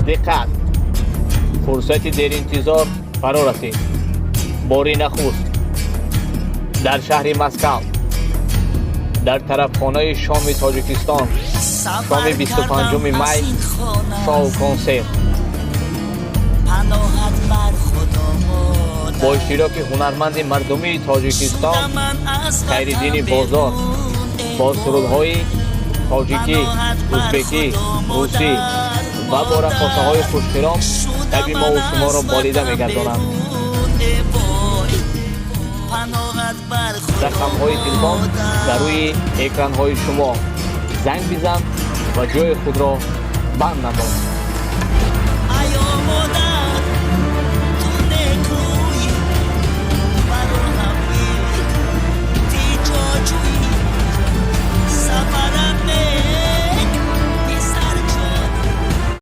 Диққат, фурсати деринтизор фаро расид. Бори нахуст дар шаҳри Москав, дар тарабхонаи «Шоми Тоҷикистон», шоми 25 май, шоу консерт бо иштироки ҳунарманди мардумии Тоҷикистон Хайриддини Бозор бо сурудҳои тоҷикӣ, узбекӣ, русӣ ва бо раққосаҳои хушхиром таби мову шуморо болида мегардонанд. Рақамҳои телефон дар рӯи экранҳои шумо. Занг бизан ва ҷои худро банд намо.